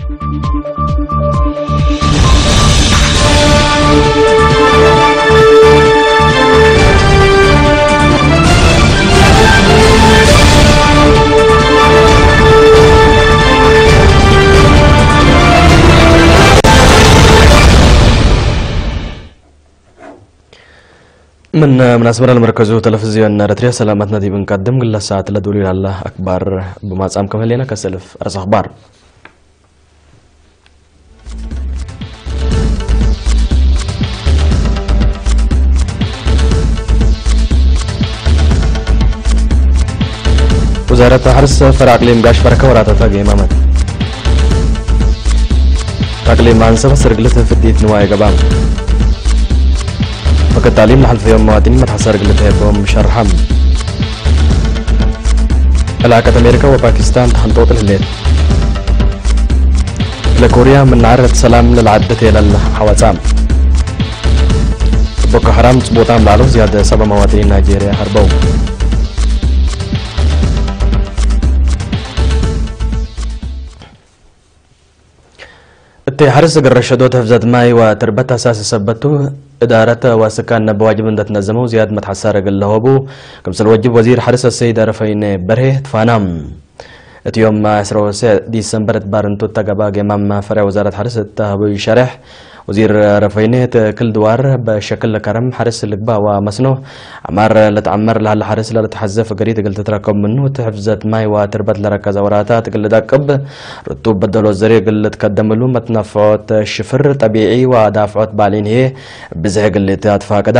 من مناسبة المركز تلفزيون رتريا سلامتنا دي بنقدم قلة ساعة لدولي الله أكبر بما سام كمالينا كسلف أرز أخبار. وزارة حرس فرع أقليم قاش بركة وراتة تاقليم أمد تاقليم عن سبا سرقلة في الديت نوايا قبام. وقت تعليم لحل في يوم مواتين متحسر قلة هيبهم شرحم. علاقة أمريكا وباكستان تحنطوط الهلال. لكوريا من عرض سلام للعدة إلى الحواتام. بوكو حرام تبوتام لالو زيادة سبا مواتين نيجيريا هربو. እቲ ሓርስ ግረሸዶ ተፍዘት ማይ ወትርበት ኣሳሲ ሰበቱ እዳረት ዋስካን ነብ ዋጅብ እንደትነዘመው ዝያድ መትሓሳረ ግለሆቡ። ከምስል ወጅብ ወዚር ሓርስ ሰይድ ኣረፈይነ በርሄ ትፋና። እቲ ዮም ዕስራ ወሰ ዲሰምበር ባርንቱ ተገባ ጌማም ፈሪያ ወዛረት ሓርስ እተህበዩ ሸርሕ። ወዚር ኣረፈይነ እቲ ክል ድዋር በሸክል ከረም ሓርስ ልግባ ወመስኖ ኣማር ለትዓመር ለሃለ ሓርስ ለልትሓዘ ፍገሪ ትግል ትትረከብ ምኑ እቲ ሕፍዘት ማይ ወትርበት ለረከዘ ወራታ ትግል ዳቅብ ርቱ በደሎ ዘሪ ግል ትከደምሉ መትነፍዖት ሽፍር ጠቢዒ ወዳፍዖት ባሊን ህየ ብዝሕ ግል ኣትፋቀዳ።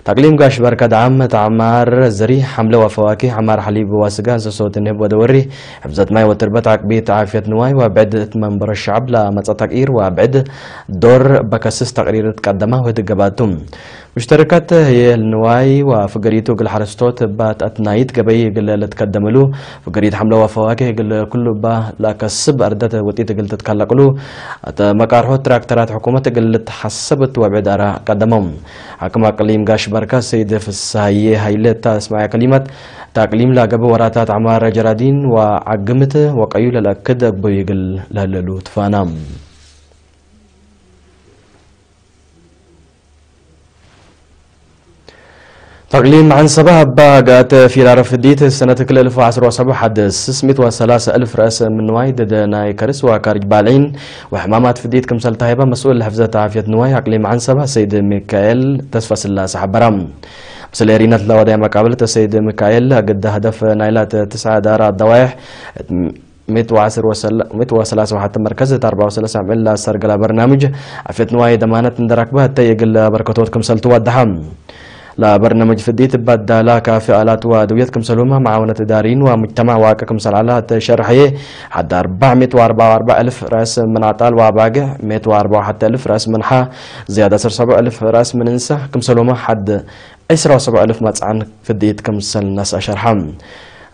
ታቅሊም ጋሽ በርከ ደዓም ተዓማር ዘሪ ሓምለ ወፈዋኪ ዓማር ሓሊብ ወስጋ እንስሶት ንህብ ወደወሪ ሕፍዘት ማይ ወትርበት ዓቅቢት ዓፍየት ንዋይ ወብዕድ እት መንበሮ ሸዓብ ለመጸ ተቅኢር ወብዕድ ዶር በከስስ ተቅሪር ትቀደማ ወትገባቱ። ሙሽተረካት ህየ ንዋይ ወፍገሪቱ እግል ሓረስቶት ባት ኣትናይት ገበይ እግል ልትከደምሉ ፍገሪት ሓምለ ወፈዋኪ እግል ኩሉ እባ ለከስብ ኣርደት ውጢት እግል ትትከለቅሉ ኣተ መቃርሖ ትራክተራት ሕኩመት እግል ልትሓሰብት ወብዕድ ኣራ ቀደሞም። ሓክም ኣቅሊም ጋሽ በርካ ሰይድ ፍስሃዬ ሃይለ እታ እስማያ ከሊማት እታ ኣቅሊም ላገበ ወራታት ዓማረ ጀራዲን ወዓግምት ወቀዩ ለልኣክድ ኣግቦ ይግል ለህለሉ ትፋና። ተቅሊም ዓንሰባ ኣባ ጋት ፊራረ ፍዲት ሰነት ክልተ ኣልፍ ወዓሰርተ ወሰብ ሓደ ስስሚት ወሰላሳ ኣልፍ ረእሰ ምንዋይ ደደ ናይ ከርስ ወካርጅ ባልዒን ወሕማማት ፍዲት ክምሰል ታሂባ መስኡል ለሕፍዘት ዓፍየት ንዋይ ኣቅሊም ዓንሰባ ሰይድ ሚካኤል ተስፋ ስላሰ ሓበራ። ምስል ኤሪነት ለወዳይ መቃብልት ሰይድ ሚካኤል ኣግዳ ህደፍ ናይላት ትስዓ ዳራ ኣደዋይሕ ሚት ወዓስር ወሰላ-፣ ሚት ወሰላሳ ወሓተ መርከዝ እት ኣርባ ወሰላሳ ምዕላ ሰርገላ በርናምጅ ዓፍየት ንዋይ ደማነት እንደረክበ እተ የግል በርከቶት ክምሰል ትወድሓ። ለበርናምጅ ፍዲት ባዳላ ካፊ ኣላት ወድውየት ክምሰሉማ መዓውነት ዳሪን ወሙጅተማዕ ዋቀ ክምሰል ዓላ እተ ሸርሐየ ሓዳ ኣርባዕ ሚት ወኣርባ ወኣርባ ኣልፍ ረእስ ምን ኣጣል ወኣባግዕ ሚት ወኣርባ ወሓተ ኣልፍ ረእስ ምን ሓ ዝያዳ ሰርሰቡ ኣልፍ ረእስ ምን እንሳ ክምሰሉማ ሓድ ዕስራ ወሰብ ኣልፍ መጽዓን ፍድኢት ክምሰል ናስ ኣሸርሓ።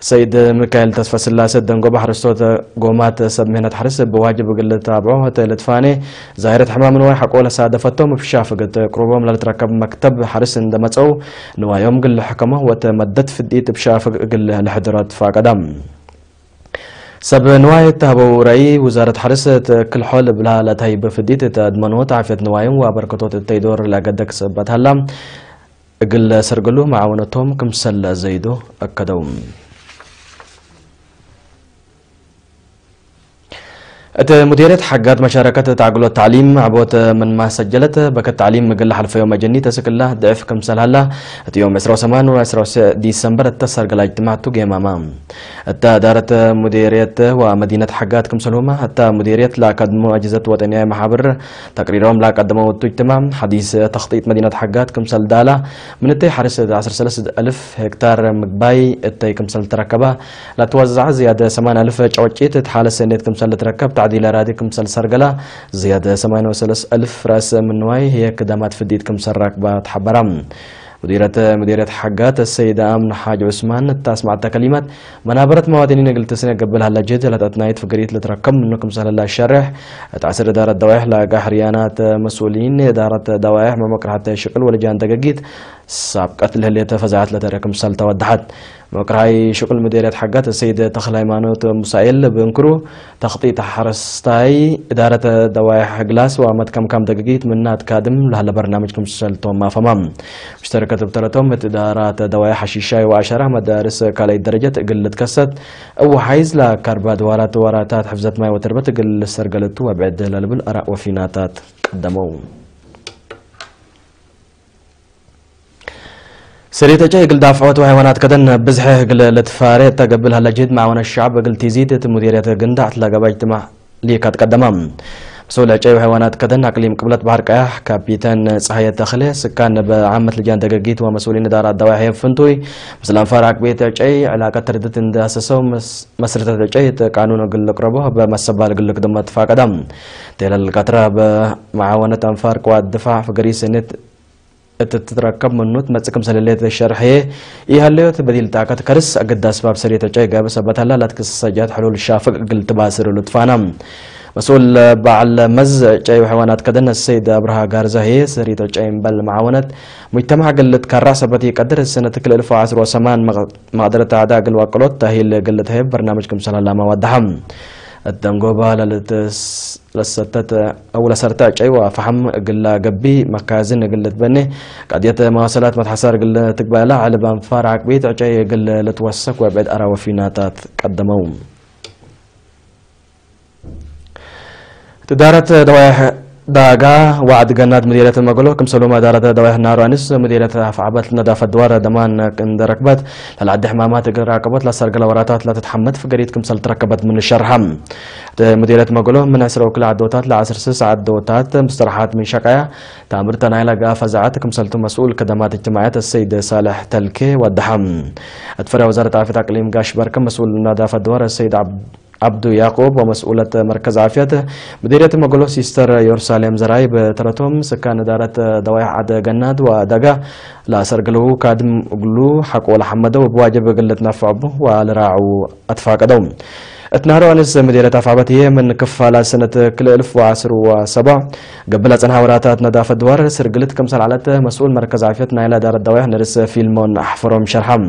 ሰይድ ሚካኤል ተስፋ ስላሰ ደንጎባ ሓረስቶት ጎማት ሰብ ምህነት ሓርስ ብዋጅብ እግል ታብዖ እተ ልትፋኔ ዛይረት ሕማም ንዋይ ሓቆ ለሳደፈቶም ብሻፍግ እተ ቅሩቦም ለልትረከብ መክተብ ሓርስ እንደመጸው ንዋዮም ግል ሕከሞ ወተ መደት ፍድኢት ብሻፍግ እግል ለሕድሮት ፋቀዳ። ሰብ ንዋይ እተህበው ረእይ ውዛረት ሓርስ እተ ክልሖ ልብላ ለታይ ብፍድኢት እተ ኣድመኖት ዓፍየት ንዋዮም ወበርከቶት እተይዶር ለገደክ ሰበት ሃላ እግል ሰርግሉ መዓወነቶም ክምሰል ዘይዶ ኣከደው። እቲ ሙዲርየት ሓጋት መሻረከት እቲ ኣግሎት ታዕሊም ዕቦት ምን ማሰጀለት በከት ታዕሊም ምግል ሓልፈዮ መጀኒ ተስክላ ድዕፍ ክምሰል ሃላ እቲ ዮም ዕስራ ወሰማን ወዕስራ ዲሰምበር እተሰርገላ እጅትማቱ ጌማማ እታ ዳረት ሙዲርየት ወመዲነት ሓጋት ክምሰልሁማ እታ ሙዲርየት ለኣካድሞ ኣጅዘት ወጠንያ መሓብር ተቅሪሮም ለቀደመ ውቱ እጅትማ ሓዲስ ተኽጢጥ መዲነት ሓጋት ክምሰል ዳላ ምንተይ ሓርስ ዓሰርተ ሰለስተ ኣልፍ ሄክታር ምግባይ እተይ ክምሰል ተረከባ ለትወዛዕ ዝያደ ሰማንያ ኣልፍ ጨወጪት እት ሓለ ሰኔት ክምሰል ልትረከብ ታዕዲል ኣራዲ ክምሰል ሰርገላ ዝያደ ሰማንያ ወሰለስ ኣልፍ ራእሰ ምንዋይ ህየ ክዳማት ፍዲት ክምሰል ራክባ ተሓበራ። ሙዲረት ሙዲረት ሓጋት ሰይድ ኣምነ ሓጅ ዑስማን እታ ኣስማዕታ ከሊማት መናበረት መዋቲኒን እግል ትስነ ገብል ሃላ ጀድ ለተትናይት ፍግሪት ልትረከብ ምኑ ክምሰል ላ ሸርሕ እት ዓስር እዳረት ደዋይሕ ለጋሕርያናት መስኡሊን እዳረት ደዋይሕ መመቅርሓት ሽቅል ወለጃን ደገጊት ሳብ ቀትሊ ህልየተ ፈዛዓት ለተረ ክምሰል ተወድሓት። መቅርሃይ ሽቁል ምዴርያት ሓጋት ሰይድ ተኽለ ሃይማኖት ሙሳኤል ብእንክሩ ተኽጢት ሓረስታይ እዳረተ ደዋይ ሕግላስ ወመትከምካም ደግጊት ምናት ካድም ላህለ በርናምጅ ክምሰል ቶም ኣፈማም። ምሽተርከት ብተረቶም እቲ ዳራት ደዋይ ሓሺሻይ ወኣሸራ መዳርስ ካልኣይ ደረጀት እግል ልትከሰት እወ ሓይዝ ላካርባ ድዋራት ወራታት ሕፍዘት ማይ ወተርበት እግል ሰርገለቱ ወብዕድ ለልብል ኣራእ ወፊናታት ቀደመው። ሰሪተ ጨይ እግል ዳፍዖት ወሃይዋናት ከደን ብዝሐ እግል ለትፋሬ ተገብል ሀለጅት ማዕወነ ሻዕብ እግል ቲዚት እቲ ሙዲርየት ግንዳዕ ትላገባጅ ትማ ሊካት ቀደማ። مسؤول ጨይ ወሃይዋናት ከደን ኣቅሊም ቅብለት ባህር ቀያሕ ካፒተን ፀሃየ ተኽለ ስካን በዓመት ልጃን ደገጊት ወመስኡሊን ዳራ ኣዳዋይ ሀየብ ፍንቱይ ምስል ኣንፋር ኣቅቤት ጨይ ዕላቀት ትርድት እንዳሰሰው መስርተት ጨይ ቃኑን እግል ቅረቦ በመሰባል እግል ቅድመ ተፋቀዳ። ቴለል ቀትራ በመዓወነት ኣንፋር ቅዋት ድፋዕ ፍገሪ ሰኔት እትትረከብ ምኑት መጽእ ክምሰል ህሌት ሸርሐ ይሃለዮት በዲል ጣቀት ከርስ ኣገዳ ኣስባብ ሰሪተ ጨይ ጋብ ሰበታላ ላትክስ ሰጃት ሕሉል ሻፍቅ እግል ትባስር ሉትፋና። መስኡል በዓል መዝ ጨይ ወሐዋናት ከደነ ሰይድ ኣብርሃ ጋርዛሄ ሰሪተ ጨይ እምበል መዓወነት ሙጅተማዕ ግልት ካራ ሰበት ይቀድር ሰነት ክልእልፎ ዓስር ወሰማን መቕ-፣ መቕደረት ኣዕዳ እግል ዋቅሎት ታሂል ግልት ሀይብ በርናምጅ ክምሰል ኣላማ ዋድሓም። እተንጎባ ለልትስ-፣ ለሰተት ኣው ለሰርተ ጨይ ወፈሓም እግላ ገቢ መካዝን እግል ትበኔ ቃድየት መዋሰላት መትሓሳር እግል ትግባላ ዕልብ ኣንፋር ዓቅቢት ጨይ እግል ልትወሰክ ወብዕድ ኣራ ወፊናታት ቀደመው። ትዳረት ደዋይሕ ዳጋ ዋዕድ ገናት ምዲረት መገሎ ክምሰሉ መዳረት ደዋይሕ ናሩ ኣንስ ምዲረት ኣፍዓበት ነዳፈ ድዋር ደማን እንደረክበት ለልዓዲ ሕማማት እግል ራቀቦት ላሰርገለ ወራታት ለትትሓመት ፍገሪት ክምሰል ትረከበት ምን ሸርሓ። እቲ ምዲረት መገሎ ምን ዕስራ ወክልተ ዓዶታት ለዓስር ስስ ዓዶታት ምስተርሓት ምን ሸቃያ ታምርተ ናይ ለጋ ፈዛዓት ክምሰልቱ መስኡል ከደማት እጅትማዕያት ሰይድ ሳልሕ ተልኬ ወድሓ። እቲ ፈሪያ ወዛረት ዓፊት ኣቅሊም ጋሽ በርከ መስኡል ነዳፈ ድዋር ሰይድ ዓብ-፣ ዓብዱ ያዕቆብ ወመስኡለት መርከዝ ዓፍያት ምዲርየት መገሎ ሲስተር ዮርሳሌም ዘራይ በተረቶም ስካን ዳረት ደዋይሕ ዓደ ገናድ ወዳጋ ላሰርግልዉ ካድም እግሉ ሓቆ ለሐመደ ወብዋጀብ እግል ትናፍዐቡ ወልራዑ ኣትፋቀደው። እትናሮ ኣንስ ምዲርየት ኣፋበት እየ ምን ክፋላ ሰነት ክልእልፍ ወዓስር ወሰባ ገብላ ጸንሃ ወራታት ነዳፈ ድዋር ስርግልት ክምሰል ዓለት መስኡል መርከዝ ዓፍየት ናይላ ዳረት ደዋይሕ ነርስ ፊልሞን ኣሕፈሮም ሸርሓም።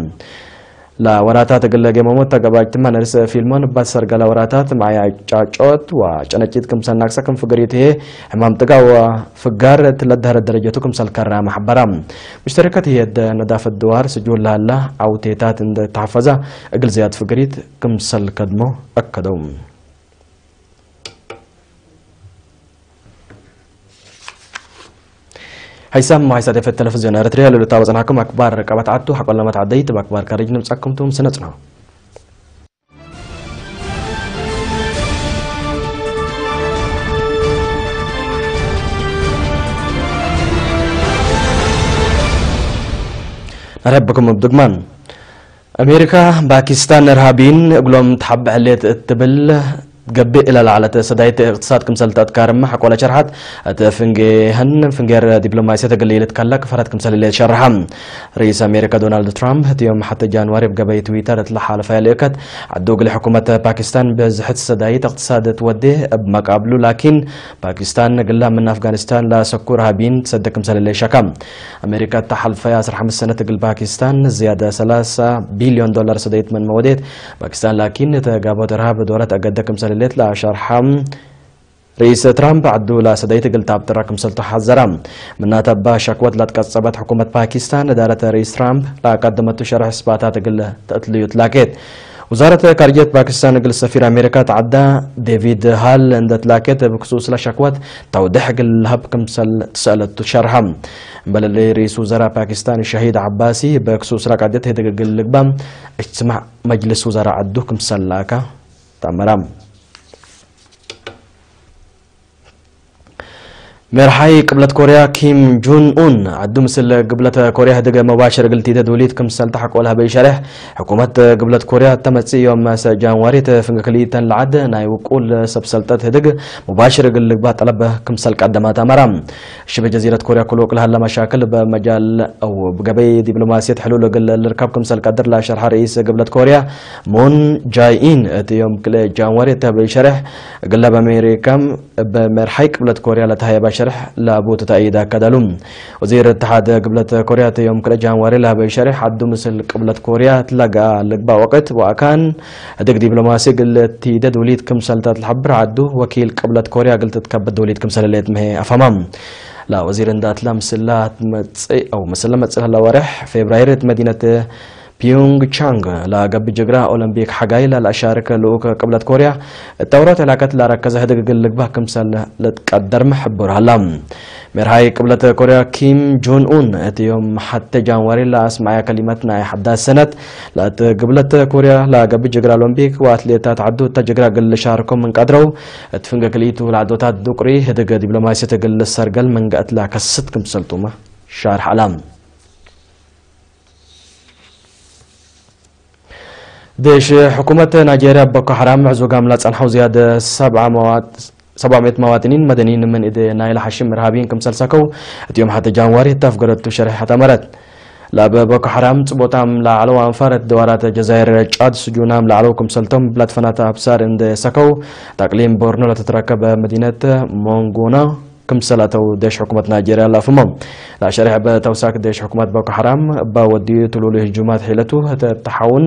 ለወራታት እግለ ጌመሞት ተገባጅትማ ነርስ ፊልሞን ባሰርገ ለወራታት ማያ ጫጮት ወጨነጭት ክምሰል ናቅሰ ክም ፍግሪት ህየ ሕማም ጥጋ ወፍጋር ትለደህረ ደረጀቱ ክምሰል ከራ መሐበራ። ሙሽተረከት ህየደ ነዳፈት ድዋር ስጁል ላላ ዓውቴታት እንደ ተሐፈዛ እግል ዝያድ ፍግሪት ክምሰል ከድሞ ኣከደው። ሃይሳም ሃይሳ ደፈት ቴሌቪዝዮን ኤርትርያ ልሉታ ወጽናኩም ኣክባር ቀባት ዓቱ ሓቆለመት ዓደይ ትብ ኣክባር ካሪጅ ንምጻኩም ቱም ስነጽና። ነረብኩም ብድግማን ኣሜሪካ ፓኪስታን እርሃቢን እግሎም ተሓብዕ ሌት እትብል ገብእ ኢላ ለዓለት ሰዳይት እቅትሳድ ክምሰል ተእትካርም ሓቆለ ሸርሓት እቲ ፍንጌህን ፍንጌር ዲፕሎማሲያት እግል ኢልት ካላ ክፈረት ክምሰል ሌት ሸርሓ። ርኢስ ኣሜሪካ ዶናልድ ትራምፕ እቲ ዮም ሓተ ጃንዋሪ ብገበይ ትዊተር እትለሓለፈ ልእከት ዓዱ እግል ሕኩመት ፓኪስታን ብዝሕት ሰዳይት እቅትሳድ ትወዴ እብ መቃብሉ ላኪን ፓኪስታን ግላ ምን ኣፍጋኒስታን ላሰኩ እርሃቢን ትሰደ ክምሰል ሌት ሸካ። ኣሜሪካ እታ ሓልፈያ ዓሰርተ ሓሙሽተ ሰነት እግል ፓኪስታን ዝያደ ሰላሳ ቢልዮን ዶላር ሰደይት መን መወዴት ፓኪስታን ላኪን እተ ጋቦት እርሃብ ዶረት ኣገደ ክምሰል ሌት ላሸርሓ። ርኢስ ትራምፕ ዓዱ ላሰደይት እግል ታብጥራ ክምሰልቱ ሓዘራ። ምናተ ባ ሸክወት ላትቀጸበት ሕኩመት ፓኪስታን እዳረት ርኢስ ትራምፕ ላቀደመቱ ሸርሕ ስባታት እግል ተእትልዩ ትላኬት። ውዛረት ካርጀት ፓኪስታን እግል ሰፊር ኣሜሪካ ተዓዳ ዴቪድ ሃል እንደ ትላኬት ብክሱስ ለሸክወት ተውድሕ እግል ለሀብ ክምሰል ትሰእለቱ ሸርሓ። እምበለለይ ርኢስ ውዘራ ፓኪስታን ሸሂድ ዓባሲ በክሱስ ራቃጀት ህድግ እግል ልግባ እጅትማዕ መጅልስ ውዘራ ዓዱ ክምሰል ላካ ተኣመራ። መርሓይ ቅብለት ኮርያ ኪም ጁን ኡን ዓዱ ምስል ግብለት ኮርያ ህድግ መባሽር እግል ቲተ ድውሊት ክምሰል ተሓቆል ሀበይ ሸርሕ። ሕኩመት ግብለት ኮርያ ተመጽእ ዮም መሰ ጃንዋሪ ተፍንግ ክልኢተን ለዓድ ናይ ውቁል ሰብ ሰልጠት ህድግ መባሽር እግል ልግባ ጠለብ ክምሰል ቀደማ ተመራ። ሽበ ጀዚረት ኮርያ ኩሉ እቅል ሀለ መሻክል በመጃል ኣው ብገበይ ዲፕሎማሲየት ሕሉል እግል ልርከብ ክምሰል ቀድር ላሸርሐ ርኢስ ግብለት ኮርያ ሙን ጃይኢን እቲ ዮም ክልኤ ጃንዋሪ ተህበይ ሸርሕ እግለ በአሜሪካ በመርሓይ ቅብለት ኮርያ ለተሃየባ شرح لابو تتأيد أكدلو. وزير اتحاد قبلة كوريا تيوم كلا جانواري لابي شرح عدو مثل قبلة كوريا تلقى لقبا وقت وأكان هدق دبلوماسي قلت تيدد وليد كم سلطات الحبر عدو وكيل قبلة كوريا قلت تكبد وليد كم سللت مهي أفهمام. لا وزير اندات لا مسلات متسي أو مسلا متسلا لا ورح فبراير مدينة بيونغ تشانغ لا قبي جقرا أولمبيك حقاي لا الأشارك لوك قبلة كوريا التوروت علاقة لا ركز هدق قل لقبا كم سل لتقدر محبور هلا. مرهاي قبلة كوريا كيم جون أون እቲ ዮም ሓተ ጃንዋሪ ለኣስማያ ከሊመት ናይ ሓዳስ ሰነት ላት ቅብለት ኮርያ ለገቢ ጅግራ ኦሎምፒክ ወኣትሌታት ዓዱ እታ ጅግራ ግል ሻርኮም እንቀድረው እቲ ፍንገ ክልኢቱ ለዓዶታት ዱቅሪ ህድገ ዲፕሎማሲ ትግል ሰርገል መንገእት ላከስት ክምሰልቱማ ሻርሕ ዓላም። ደሽ ሕኩመት ናይጄርያ ቦኮ ሓራም ምዕዙጋም ላጸንሐው ዝያደ ሰብዓ መዋት ሰብዓ ሚእት መዋጥኒን መደኒን ምን እደ ናይላ ሓሽም ርሃቢን ክምሰልሰከው እቲዮም ሓተ ጃንዋሪ ህታፍ ገረቱ ሸርሒ ሓታመረት። ላበ ቦኮ ሓራም ጽቦታም ላዕለው ኣንፋረት ደዋራት ጀዛይር ጫድ ስጁናም ላዕለው ክምሰልቶም ብላትፈናት ኣብሳር እንደ ሰከው ታቅሊም ቦርኖ ለተተረከበ መዲነት ሞንጎና ክምሰላተው ደሽ ሕኩመት ናይጄርያ ላፍሞ። ላሸሪሕ በተውሳክ ደሽ ሕኩመት ቦኮ ሓራም እባ ወዲ ትሉሉ ህጁማት ሒለቱ ተተሓውን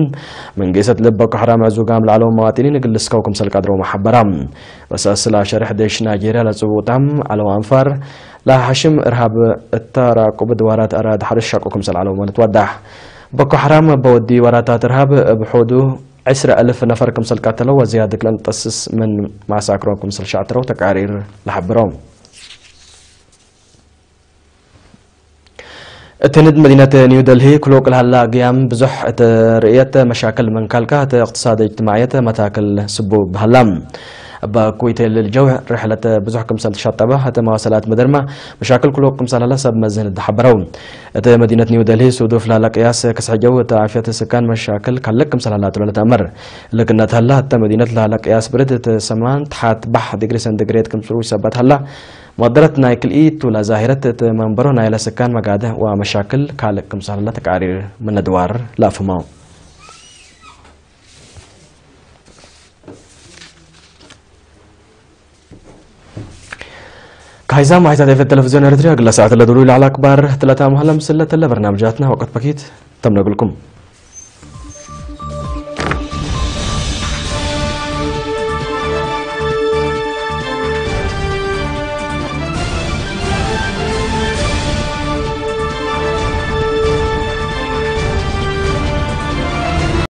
መንግሰት ልብ ቦኮ ሓራም ዕዙጋም ላዕለው መዋጥኒን ግልስከው ክምሰል ቀድረው መሓበራ። በሰስላ ሸርሕ ደሽ ናይጄርያ ለጽውጣም ዓለው ኣንፋር ለሓሽም እርሃብ እታ ራቁብ ድዋራት ኣራ ድሓርሽ ሻቁ ክምሰል ዓለው ማለት ዋዳሕ። ቦኮ ሓራም በወዲ ወራታት እርሃብ ብሖዱ ዕስራ እልፍ ነፈር ክምሰል ቀተለው ወዝያድ ክለን ጠስስ ምን ማሳክሮ ክምሰል ሻዕትረው ተቃሪር ለሓብረው። እትንድ መዲነት ኒው ደልሂ ክሎ ቅልሃላ ግያም ብዙሕ እቲ ርእየት መሻክል መንካልካ እቲ እቅትሳድ እጅትማዕየት መታክል ስቡ ብሃላ። እባ ኩይተ ልልጀው ርሕለት ብዙሕ ክምሰል ተሻጠባ እቲ መዋሰላት መደርማ መሻክል ክሎ ክምሰላላ ሰብ መዝን ድሓበረው። እቲ መዲነት ኒው ደልሂ ሱዱፍ ላላ ቅያስ ክስሕጀው እቲ ዓፍየት ስካን መሻክል ካልቅ ክምሰላላ ትሎለ ተእምር። ልክነት ሃላ እተ መዲነት ላላ ቅያስ ብርድ እቲ ሰማን ተሓት ባሕ ዲግሪ ሰንቲግሬድ ክምስሩ ይሰባት ሃላ መደረት ናይ ክልኢቱ ላዛሂረት እቲ መንበሮ ናይ ለስካን መጋደ ወመሻክል ካልእ ክምሳለ ተቃሪር ምነድዋር ላፍሞ። ካይዛ ማይታ ቴሌቪዝን ኤርትራ ግላ ሰዓት ለድሩ ኢላ ኣክባር ትለታ መሃላ ምስለ ተለ በርናምጃትና ወቀት ፓኬት ተምነግልኩም።